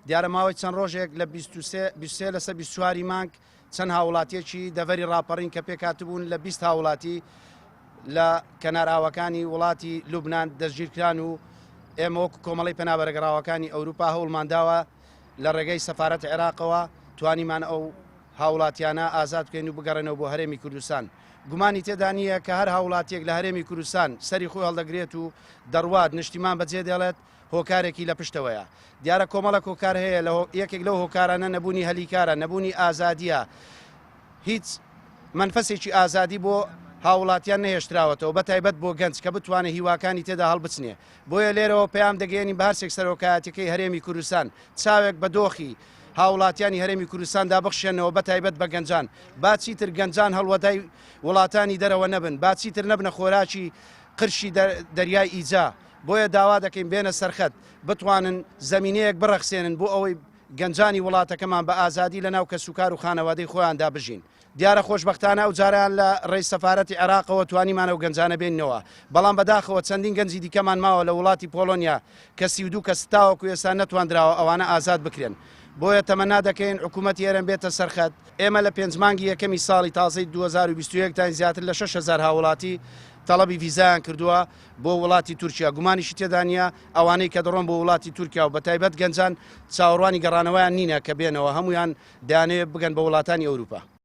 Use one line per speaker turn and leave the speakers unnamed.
دیارە ماوەی چەند ڕۆژێک لە 23 23 لەسەر 24 مانگ چەند هاوڵاتیەکی دەڤەری ڕاپەڕین کە پێکهاتبوون لە 20 هاوڵاتی لە کەناراوەکانی وڵاتی لوبناان دەستگیرکران و ئێمە وەکو کۆمەڵی پەنابەرەگەڕاوەکانی ئەوروپا هەوڵمانداوە لە ڕێگەی سەفارەت عێراقەوە توانیمان ئەو هاوڵاتیانە ئازاد بکەین و بگەڕێنەوە بۆ هەرێمی کوردستان. گومانی تێدا نییە کە هەر هاوڵاتیەک لە هەرێمی کوردستان سەری خۆی هەڵدەگرێت و دەڕوات نیشتیمان بەجێ دێڵێت هۆکارێکی لە پشتەوەیە. دیارە کۆمەڵێک هۆکار هەیە لە یەکێک لەو هۆکارانە نەبوونی هەلی کارە، نەبوونی ئازادییە، هیچ مەنفەسێکی ئازادی بۆ هاوڵاتیان نەهێشتراوەتەوە بە تایبەت بۆ گەنج کە بتوانێت هیواکانی تێدا هەڵبچنێ. بۆیە لێرەوە پەیام دەگەیەنین بە هەرسێک سەرۆکایەتیەکەی هەرێمی کوردستان چاوێک بە دۆخی هاوڵاتیانی هەرێمی کوردستاندا بخشێنەوە بە تایبەت بە گەنجان با چیتر گەنجان هەڵوەدای وڵاتانی دەرەوە نەبن با چیتر نەبنە خۆراکی قرشی دەریای ئیجا بۆیە داوا دەکەین بێنە سەرخەت بتوانن زەمینەیەک بڕەخسێنن بۆ ئەوەی گەنجانی وڵاتەکەمان بە ئازادی لەناو کەسوکار و خانەوادەی خۆیاندا بژین. دیارە خۆشبەختانە ئەو جارەیان لە ڕێی سەفارەتی عێراقەوە توانیمان ئەو گەنجانە بێنینەوە، بەڵام بەداخەوە چەندین گەنجی دیکەمان ماوە لە وڵاتی پۆڵۆنیا کە 32 کەس تاوەکو ئێستا نەتواندراوە ئەوانە ئازاد بکرێن. بۆیە تەمەنا دەکەین حکوومەتی هەرێم بێتە سەرخەت. ئێمە لە پێنج مانگی یەکەمی ساڵی تازەی 2021 داین زیاتر لە 6000 هاووڵاتی تەڵەبی ڤیزایان کردووە بۆ وڵاتی تورکیا، گومانیشی تێدا نییە ئەوانەی کە دەڕۆن بۆ وڵاتی تورکیا و بەتایبەت گەنجان چاوەڕوانی گەڕانەوەیان نینە کە بێنەوە، هەموویان دەیانەوێت بگەن بە وڵاتانی ئەوروپا.